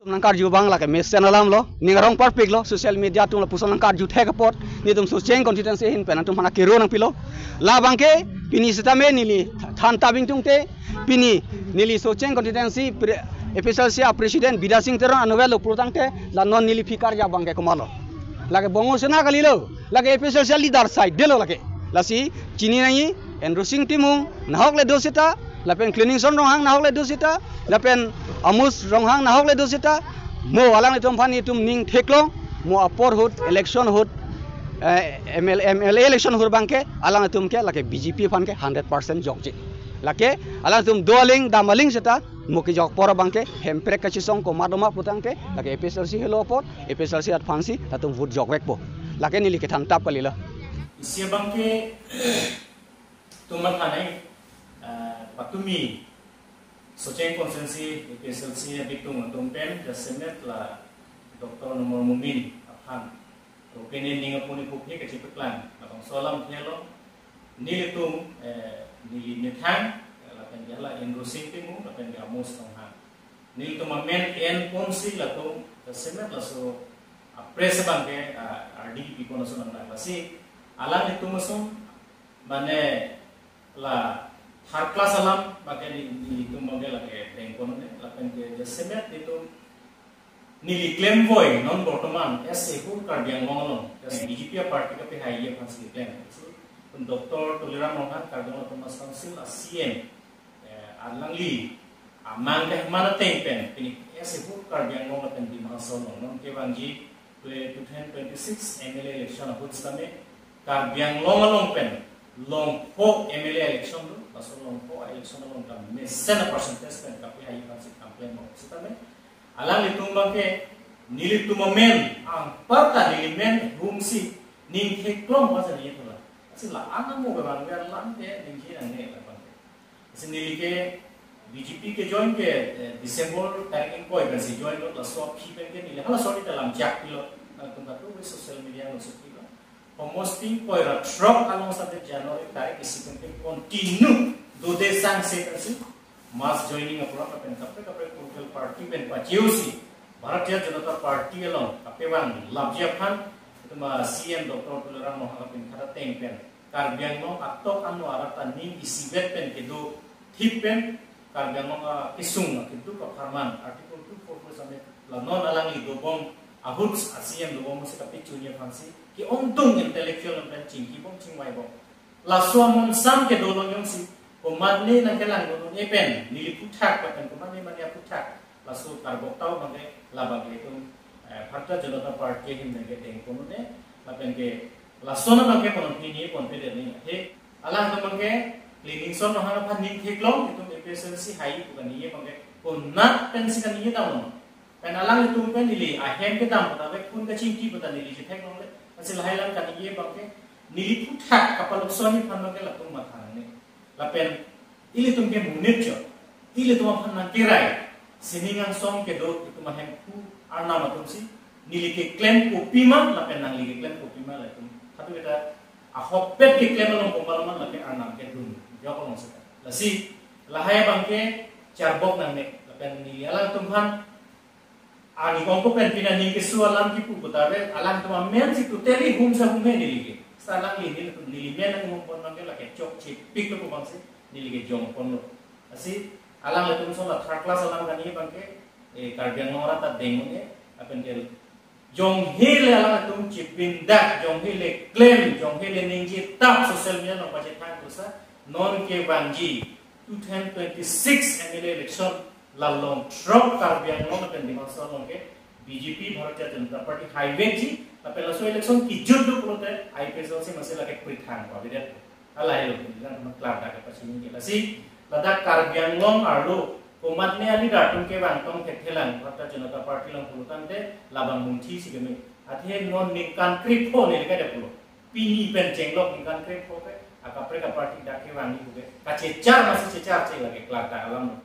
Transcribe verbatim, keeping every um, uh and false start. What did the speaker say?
nangkarju abang lake mesen alam lo, ning arong parpik lo, social media atum lapuson nangkarju thek apot, nelitum Socheng constituency ahin pen nangtum aphan akero nangpilo. Labang ke, pini sitame neli than tabing tungte, pini neli Socheng constituency pre-, A P H L C a president Bidya Sing Teron anutvet lo pulotangte, la non neli aphi karju abang ke komatlo. Lake Bongo Sena kalilo, lake A P H L C leader side detlo lake. Lasi, chini nangji, Enrosing Timung, nahok le do seta, lapen Cleaningson Ronghang nahok le do seta, lapen Amos Ronghang nahok le do seta, mo alanglitum aphan itum ning theklong, mo apor ahut, election ahut, eh, M L A, M L A election ahut abang ke, alanglitum ke lake B J P aphan ke hundred percent jokji. Lake, alanglitum do aling, dam aling seta, mo kejok apor abang ke, Hemprek kachesong komat doma putang ke, lake A P H L C helo apot, A P H L C aphansi, latum vote jokvekpo. Lake neli kethan tap kalilo. Isi abang ke, tumat hanai, eh, patumi, Socheng constituency, A P H L C abitung atum pen, jasemet la Doctor Numal Momin aphan. Rokene ning apuni puphe kachepaklang, labangso alamthe along, nelitum, eh, neli methang, eh, lapen ke hala Enrosing Timung, lapen ke Amos Ronghang. Nelitum amen enponsi latum, jasemet laso, a press abang ke, ah, ardi pipon ason nanglang lasi, alanglitum ason, mane la third class alam abang ke ne, nelitum abang ke lake dengpon ne, lapen ke jasemet nelitum neli klemvoi non bortoman as a whole Karbi Anglong along, as B J P a party kapehaiji aphansi klem. So, Doctor Tuliram Ronghang Karbi Anglong Autonomous Council a C E M, eh, alangli amang deh mana teng pen, pini as a whole Karbi Anglong lapen Dima Hasao along, non kevangji, two thousand twenty-six M L A election ahut sitame, Karbi Anglong along pen, longpho M L A election do, laso longpho election along ta mesen a percentage pen kapehaiji aphansi kam klem mo sitame, alanglitum abang ke, nelitum amen, anparta neli men humsi, ning theklong ba jani thola. Asi la anamo ke bang ver lang ke, ning hi nang ne la bang ke. Asi neli ke B J P ke join ke, eh, December tarik ingkoi pensi join lo, laso aphi pen ke neli hala sorry ta lam jak pilo, nangtum katu ke social media lo si pilo. Homosting poi ra throk along sate January tarik isi pen ke continue dode sangse pensi mass joining a program pen kaprek kaprek political party pen pacheusi Bharatiya Janata Party along kapevang lapji aphan, itum a C E M Doctor Tuliram Ronghang pen khada teng pen Karbi Anglong atok ano arat ta ning isivet pen kedo thip pen Karbi Anglong akesung akeduk apharman Article two four four same la non alangli dobom ahut a C E M dobom si kapechu ni aphansi ke-ongdung intellectual pen chingkibom chingvaibom. Laso amonsam kedo along jongsi komatne nangkelang do ne pen neli aphuthak lapen komatne mane aphuthak laso karbok tau abang ke labang ke itum, eh, Bharatiya Janata Party ahin abang ke dengpon ne lapen ke lason abang ke ponpini ponpedet ne he alangtum abang ke Cleaningson Ronghang aphan ning theklong, itum A P H L C hai pu kaningje abang ke konat pensi kaningje damnon. Pen alanglitum pen neli ahem kedam puta ave, kun kachingki puta neli chethek longle. Asi lahai alam kaningje abang ke neli aphuthak kapalokso ni aphan abang ke latum matha nangne. Lapen ilitum ke monit jo, ilitum aphan nangkirai, sining angsong kedo itum ahemphu arnam atumsi neli keklem kopima lapen nangli keklem kopima latum. Hatu kita ahokpet keklem along kombal man lapen arnam kedun jok along seta. Lasi lahai abang ke charbok nangne, lapen neli alangtum aphan ani kongko pen pina ning keso alam kipu puta ave, alangtum amensi totally humsa humhe neli ke. Seta alangli neli, neli men nanghumpon abang ke lake chokchepik lo pu abangsi neli kejongponlo. Asi alanglitum ason la third class alam kaningje abang ke, eh, Karbi Anglong arat ta deng un-e, lapen ke jonghe le alangtum chipindak, jonghe le klem, jonghe le ningje tap social media along pachethang pusa, non kevangji two thousand twenty-six M L A election la long throk Karbi Anglong lapen Dima Hasao along ke B J P Bharatiya Janata Party haivekji, lapen laso election kijut do pulote I P S L si masi lake prithang pavidet. Alai lo, nang klardak kepachini ke. Lasi ladak Karbi Anglong arlo komatne a leader atum kevang tong thekthelang Bharatiya Janata Party along pulotangte labang mungthi si keme. Athe non ningkan krepho neli kade pulo. Pini pen chenglok ningkan krepho ke akaprek a party dak kevang ni puke. Kachechar masi chechar che lake klardak alam lo.